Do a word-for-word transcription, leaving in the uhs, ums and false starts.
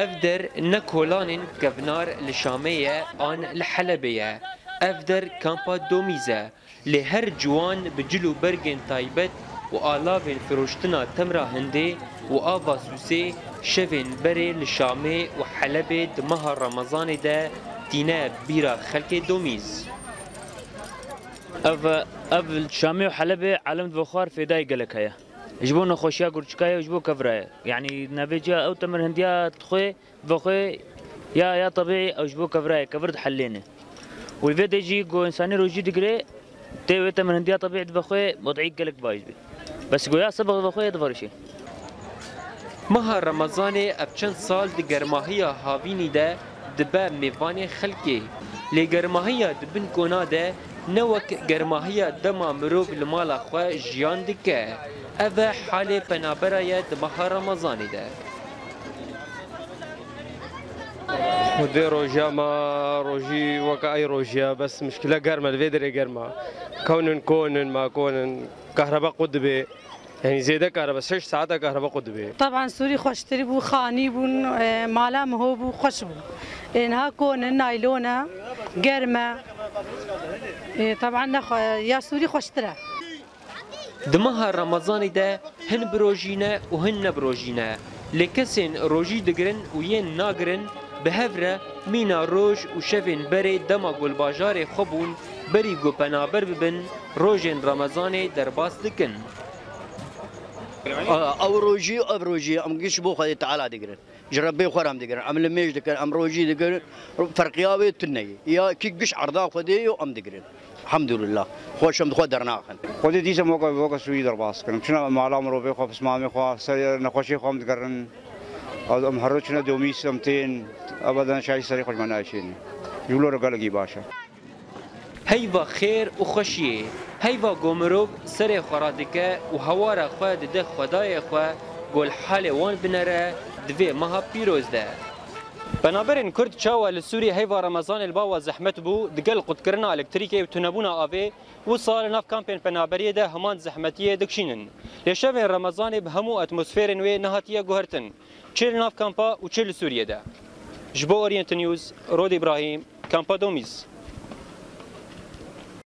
Ev der ne kolanên kevnar li Şamê ye an li Helebê ye. Ev der kampa Domîz e. Lê her ciwan bi cil û bergên taybet û alavên firoştina temra hindê û ava sûsê şevên berê li Şamê û Helebê di meha Remezanê de tîne bîra xelkê Domîz. Ev, ev Şamê û Helebê alem di xwar fêdayê gelek heye. Ji bo nexweşiya gurçika ye û ji bo kevira ye. Yanî navêciya ew temirhindiya dixwê, dixwê ya, ya tebîî ew ji bo kevira ye, kevir dihellêne. Û li vê dê jî ku însanî rojî digire, tê wê temirhindiya tebîî dixwê, wed'î gelek baş be. Bes ku ya sebix dixwê, divarişê. Meha Remezanê ev çend sal di germahiya havînî de dibe mêvanê xelkê. Lê germahiya di bin kona de ne wek germahiya dema mirov li mala xwe jiyan dike. Ev e halê penabera ye di meha Remezanê de. Xwedê roja ma rojî weke ey rojiya, bes mişkile germ e, li vê derê germ e. Kewnin konin, ma konin, kahreba qut dibe. Yanî zêde kahreba, şeş saeta kahreba qut dibe. Teban Sûrî xweştirî bû, xanî bûn, e, mala min ho bû, xweş bû. E, niha kon e, naylon e, germ e. E, teban ne xwe-, ya Sûrî xweştir e. Di meha Remezanê de hin birojî ne û hin ne birojî ne. Lê kesên rojî digirin û yên nagirin bi hev re mîna roj û şevên berê dema ku li bajarê xwe bûn, berî ku penaber bibin, rojên Remezanê derbas dikin. Ew rojî û ev rojî em giş bo Xwedê Teala digirin. Ji Rebbê xwe re em digirin. Em limêj dikin, em rojî dikin. Ferqiya wê tune ye. Ya kî giş erda Xwedê ye û em digirin. Elhamdulillah. Xweş em di xwe dernaxin. Xwedê dîsa em weke, weke sûrî derbas dikin. Em çine mala mirovê xwe, pismamê xwe, ser nexweşê xwe em digerin. Em her roj çine Domîz em tên. Ebeden şahî serê xwe ji me nayê çênê. Ji wilo re gelekî baş e. Heyva xêr û xweşiyê. Heyva ku mirov serê xwe radike û hewara xwe dide Xwedayê xwe, ku li halê wan binere di vê meha pîroz de. Penaberên Kurd çawa li Sûriyê heyva Remezanê li ba we zehmet bû, digel qutkirina elektrîkê û tunebûna avê, wisa li nav kampên penaberiyê de heman zehmetiyê dikişînin. Lê şevên Remezanê bi hemû atmosferên wê nehatiye guhertin, çi li nav kampa û çi li Sûriyê de. Ji bo Orient News, Rod Îbrahîm, Kampa Domîz.